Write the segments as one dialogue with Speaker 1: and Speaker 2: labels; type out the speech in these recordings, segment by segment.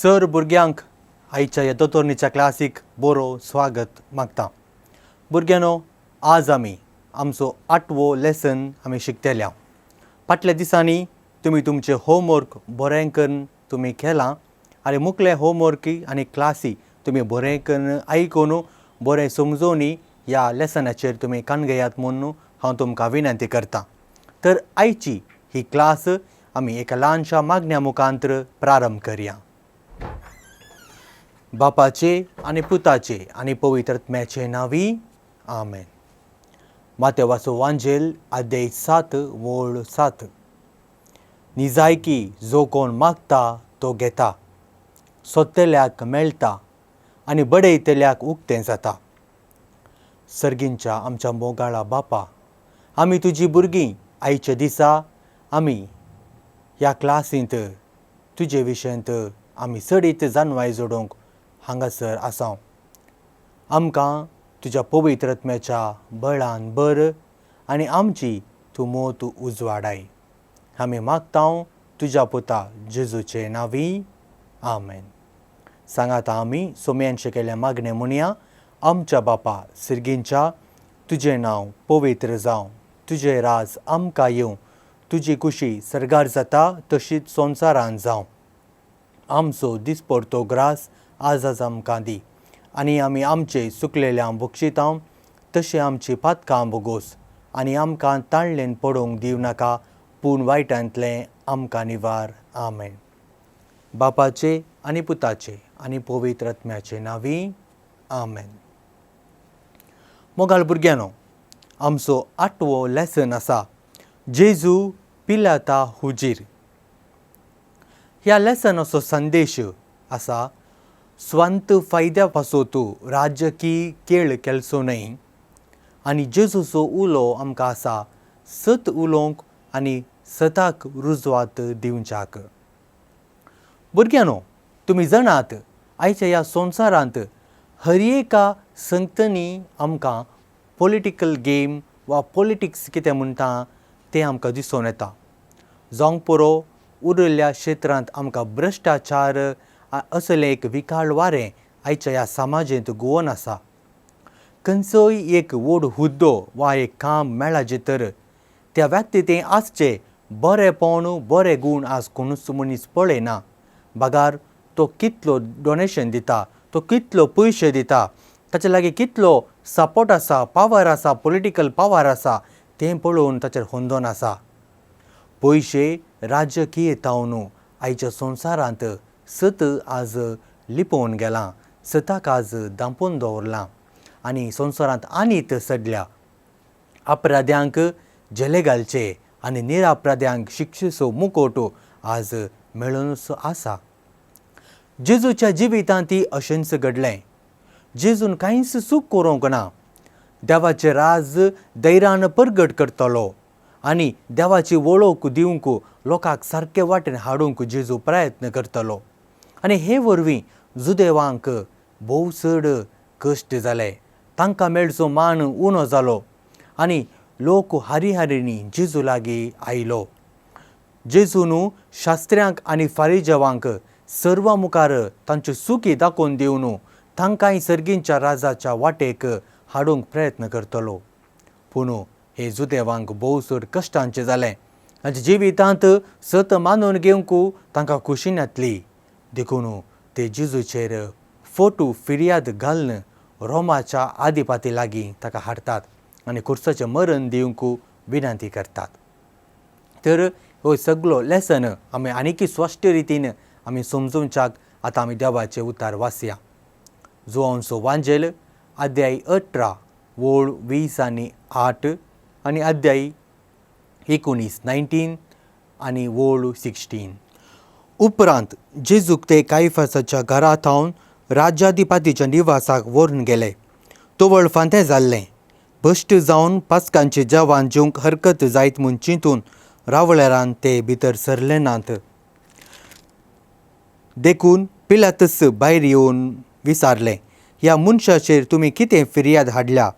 Speaker 1: Sir भुरग्यांक आयच्या ह्या दोतोरणीच्या क्लासीक बरो स्वागत मागता. भुरग्यांनो, आज आमी आमचो आठवो लेसन आमी शिकतल्या. फाटल्या दिसांनी तुमी तुमचें होमवर्क बरें करून तुमी केलां आनी मुखलें होमवर्क आनी क्लासी तुमी बरें करून आयकून बरें समजोवनी ह्या लेसनाचेर तुमी कान घेयात म्हूण हांव तुमकां विनंती करतां. तर आयची ही क्लास आमी एका ल्हानशा मागण्या मुखांतर प्रारंभ करया. बापाचे आनी पुताचे आनी पवित्र आत्म्याचे नांवी, आमेन. मातेवाचो वांजेल, अध्याय 7, वळ 7. निजायकी जो कोण मागता तो घेता, सोदतल्याक मेळटा आनी बडयतल्याक उक्तें जाता. सर्गींच्या आमच्या मोगाळा बापा, आमी तुजी भुरगीं आयच्या दिसा आमी ह्या क्लासींत तुजे विशयांत आमी चडीत जाणवाय जोडूंक हांगासर आसा. आमकां तुज्या पवित्र आत्म्याच्या बळान बर आनी आमची तूं मोत उजवाडाय. आमी मागता तुज्या पुता जेजूचे नांवी, आमेन. सांगाता आमी सोम्यांचे केल्या मागणें म्हणया. आमच्या बापा सिर्गींच्या, तुजें नांव पवित्र जावं, तुजें राज आमकां येवं, तुजी खुशी सर्गार जाता तशीच संवसारान जावं. आमचो दिसपडतो ग्रास आज आज आमकां दी आनी आमी आमचे सुकलेल्या बक्षितां तशें आमची पातकां बोगोस आनी आमकां ताणलेन पडोवंक दिवं नाका, पूण वायटांतलें आमकां निवार. आमेन. बापाचे आनी पुताचे आनी पवित्र आत्म्याचे नांवी, आमेन. मोगाळ भुरग्यांनो, आमचो आठवो लेसन आसा जेजू पिलाता हुजीर. ह्या लेसनाचो संदेश आसा स्वांत फायद्या पासत राजकीय खेळ केलचो न्हय आनी जेजूचो उलो आमकां आसा सत उलोवंक आनी सताक रुजवात दिवच्याक. भुरग्यांनो, तुमी जाणात, आयच्या ह्या संवसारांत हर एका संगतनी आमकां पॉलिटिकल गेम वा पॉलिटिक्स कितें म्हणटा तें आमकां दिसून येता. जावंक पुरो, उरिल्ल्या क्षेत्रांत आमकां भ्रश्टाचार असलें एक विकाळ वारें आयच्या ह्या समाजेंत गुवोन आसा. खंयचोय एक व्हड हुद्दो वा एक काम मेळाजे तर त्या व्यक्ती तें आसचें बरेंपण बरे गूण आज कोणूच मनीस पळयना, बगार तो कितलो डोनेशन दिता, तो कितलो पयशे दिता, ताचे लागीं कितलो सपोर्ट आसा, पावर आसा, पॉलिटिकल पावर आसा तें पळोवन ताचेर होंदोन आसा. पयशे राजकीय तावन आयच्या संवसारांत सत आज लिपोवन गेलां, सताक आज दांपून दवरलां आनी संवसारांत आनीत सगल्या अपराध्यांक झेले घालचे आनी निरापराध्यांक शिक्षेचो मुकोट आज मेळूनच आसा. जेजूच्या जिवितांत ती अशेंच घडलें. जेजून कांयच चूक करूंक ना. देवाचें राज धैर्यान परगट करतलो आनी देवाची वळख दिवंक लोकांक सारके वाटेन हाडूंक जेजू प्रयत्न करतलो आनी हे वरवीं जुदेवांक भोव चड कश्ट जाले. तांकां मेळचो मान उणो जालो आनी लोक हारी हारींनी जेजू लागीं आयलो. जेजून शास्त्र्यांक आनी फारिजेवांक सर्वां मुखार तांच्यो चुकी दाखोवन दिवन तांकांय सर्गींच्या राजाच्या वाटेक हाडूंक प्रयत्न करतलो. पूण हे जुदेवांक भोव चड कश्टांचें जालें. तांच्या जिवितांत सत मानून घेवंक तांकां खोशी नातली, देखून ते जेजूचेर फोटू फिर्याद घालून रोमाच्या आदिपाती लागीं ताका हाडटात आनी खुर्साचें मरण दिवंक विनंती करतात. तर हो सगलो लेसन आमी आनीकय स्पश्ट रितीन आमी समजोवच्याक आतां आमी देवाचें उतार वाचया. जुवांचो वांजेल, अध्याय 18, वळ 20 आनी 8 आनी अध्याय 19, 19 आनी वळ 16. उपरांत जेजूक ते कायफासाच्या घरा थावन राज्याधिपतीच्या निवासाक व्हरून गेले. तवळ फांतें जाल्लें. भश्ट जावन पास्कांचें जेवण जेवंक हरकत जायत म्हूण चिंतून रावळेरान ते भितर सरले नात. देखून पिलातस भायर येवन विचारलें, ह्या मनशाचेर तुमी कितें फिर्याद हाडल्या?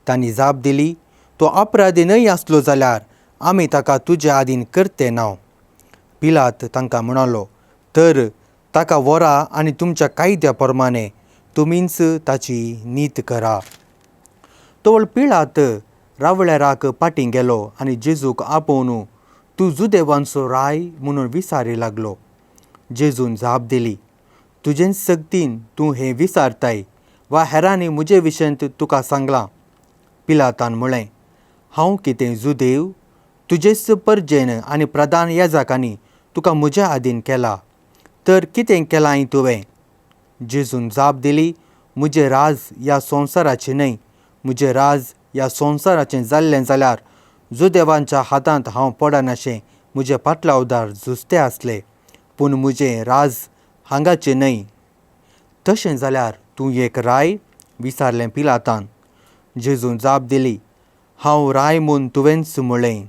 Speaker 1: तांणी जाप दिली, तो अपराधी न्हय आसलो जाल्यार आमी ताका तुज्या आदीन करते ना. पिलात तांकां म्हणालो, तर ताका व्हरा आनी तुमच्या कायद्या प्रमाणे तुमीच ताची नीत करा. तवळ पिळात रावळेराक फाटीं गेलो आनी जेजूक आपोवन तूं जुदेवांचो राय म्हणून विचारी लागलो. जेजून जाप दिली, तुजेच सक्तीन तूं हें विचारताय वा हेरांनी म्हजे विशयांत तुका सांगलां? पिलातान म्हळें, हांव कितें जुदेव? तुजेच परजेन आनी प्रधान याजकांनी तुका म्हज्या आदीन केला, तर कितें केलांय तुवें? जेजून जाप दिली, म्हजें राज ह्या संवसाराचें न्हय. म्हजें राज ह्या संवसाराचें जाल्लें जाल्यार जुदेवांच्या हातांत हांव पडनाशें म्हजे पाटलावदार झुजते आसले, पूण म्हजें राज हांगाचें न्हय. तशें जाल्यार तूं एक राय? विचारलें पिलातान. जेजून जाप दिली, हांव राय म्हूण तुवेंच म्हळें.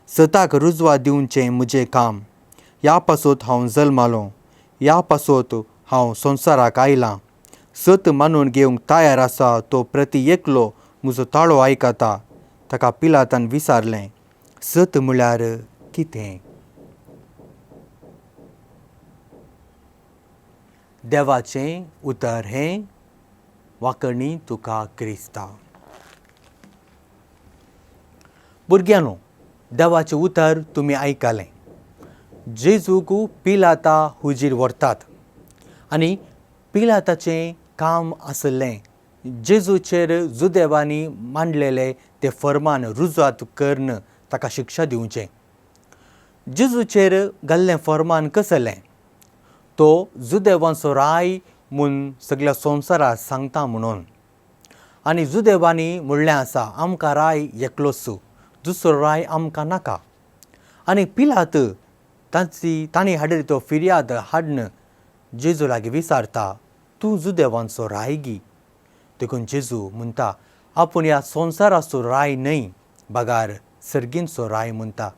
Speaker 1: सताक रुजवात दिवचें म्हजें काम. ह्या पासत हांव जल्मालो, ह्या पासत हांव संवसाराक आयलां. सत मानून घेवंक तयार आसा तो प्रती एकलो म्हजो ताळो आयकता. ताका पिलातान विचारलें, सत म्हळ्यार कितें? देवाचें उतर हें. वाकणी तुका क्रिस्ता. भुरग्यांनो, देवाचें उतर तुमी आयकलें. जेजूक पिलाता हुजीर व्हरतात आनी पिलाताचें काम आसलें जेजूचेर जुदेवांनी मांडलेले ते फर्मान रुजवात करून ताका शिक्षा दिवचें. जेजूचेर घाल्लें फर्मान कसलें? तो जुदेवांचो राय म्हूण सगल्या संवसाराक सांगता म्हणून. आनी जुदेवांनी म्हणलें आसा, आमकां राय एकलोच, दुसरो राय आमकां नाका. आनी पिलात तांची तांणी हाडिल्ली तो फिर्याद हाडून जेजू लागीं विचारता, तूं जुदेवांचो राय गी? देखून जेजू म्हणटा, आपूण ह्या संवसाराचो राय न्हय, बगार सर्गींचो राय म्हणटा.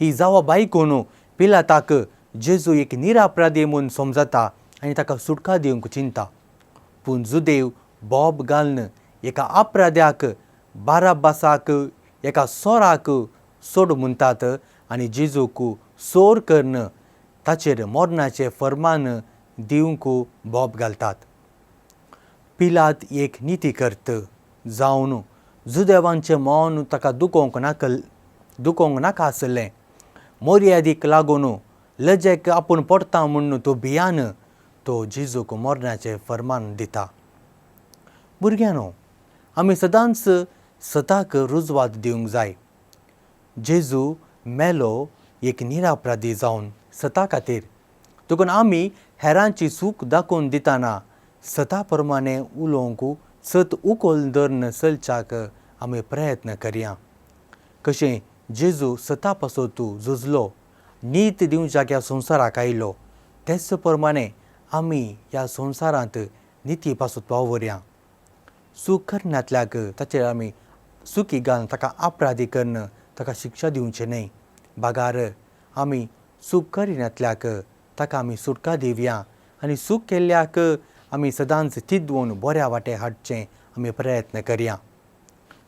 Speaker 1: ही जवाब आयकून पिलाताक जेजू एक निरापराधी म्हूण समजता आनी ताका सुटका दिवंक चिंता. पूण जुदेव बोब घालून एका अपराध्याक बाराबासाक एका सोराक सोड म्हणटात आनी जेजूक सोर करून ताचेर मरणाचें फर्मान दिवंक बोब घालतात. पिलात एक निती करत जावन जुदेवांचें मन ताका दुखोवंक नाका, दुखोवंक नाका आसलें. मर्यादीक लागून लजेक आपूण पडटा म्हूण तो भियान तो जेजूक मरणाचें फर्मान दिता. भुरग्यांनो, आमी सदांच सताक रुजवात दिवंक जाय. जेजू मेलो एक निरापराधी जावन सता खातीर. देखून आमी हेरांची चूक दाखोवन दितना सता प्रमाणे उलोवंक, सत उखल धरून चलच्याक आमी प्रयत्न करया. कशें जेजू सता पासत झुजलो, नीत दिवच्याक ह्या संवसाराक आयलो, तेच प्रमाणे आमी ह्या संवसारांत निती पासत वावुरया. चूक करनातल्याक ताचेर आमी चुकी घालून ताका अपराधी करून ताका शिक्षा दिवची न्हय, बगार आमी चूक करिनातल्याक ताका आमी सुटका दिवया आनी चूक केल्ल्याक आमी सदांच तिद्दून बऱ्या वाटे हाडचें आमी प्रयत्न करया.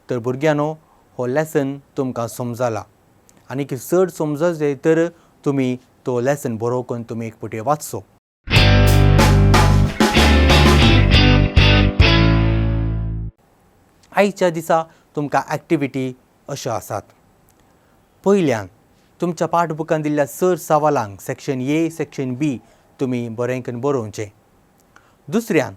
Speaker 1: तर भुरग्यांनो, हो लेसन तुमकां समजला आनी चड समजत जाय तर तुमी तो लेसन बरोवन तुमी एक फावटी वाचचो. आयच्या दिसा तुमकां एक्टिविटी अश्यो आसात. पयल्यान तुमच्या पाठबुकान दिल्ल्या चड सवालांक सेक्शन ए, सेक्शन बी तुमी बरें करून बरोवचें. दुसऱ्यान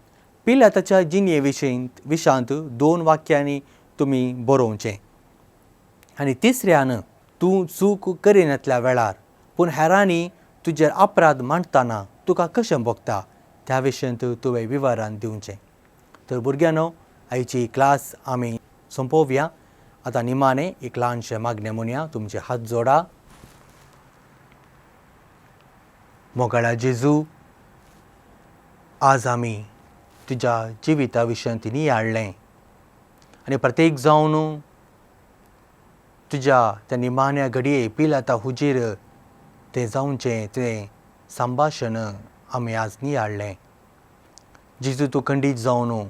Speaker 1: पिलाताच्या जिणये विशयंत विशांत 2 वाक्यांनी तुमी बरोवचें. आनी तिसऱ्यान तूं चूक करिनातल्या वेळार पूण हेरांनी तुजेर अपराध मांडटना तुका कशें भोगता त्या विशयांत तुवें विवरण दिवचें. तर भुरग्यांनो, आयची क्लास आमी सोंपोवया. आतां निमाणें एक ल्हानशें मागणें म्हणया. तुमचे हात जोडा. मोगाळा जेजू, आज आमी तुज्या जिविता विशयांत नियाळ्ळें आनी प्रत्येक जावन तुज्या त्या निमाण्या घडये पिलाता हुजीर तें जावचें तें संभाशण आमी आज नियाळ्ळें. जेजू, तूं खंडीत जावन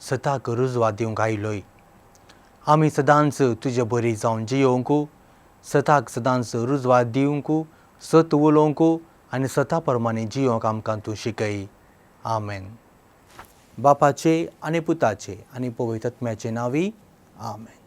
Speaker 1: सताक रुजवात दिवंक आयलोय. आमी सदांच तुजे बरी जावन जियोवंक, सताक सदांच रुजवात दिवंक, सत उलोवंक आनी सता प्रमाणे जियोंक आमकां तूं शिकय. आमेन. बापाचे आनी पुताचे आनी पवित्र आत्म्याचे नांवी आमेन.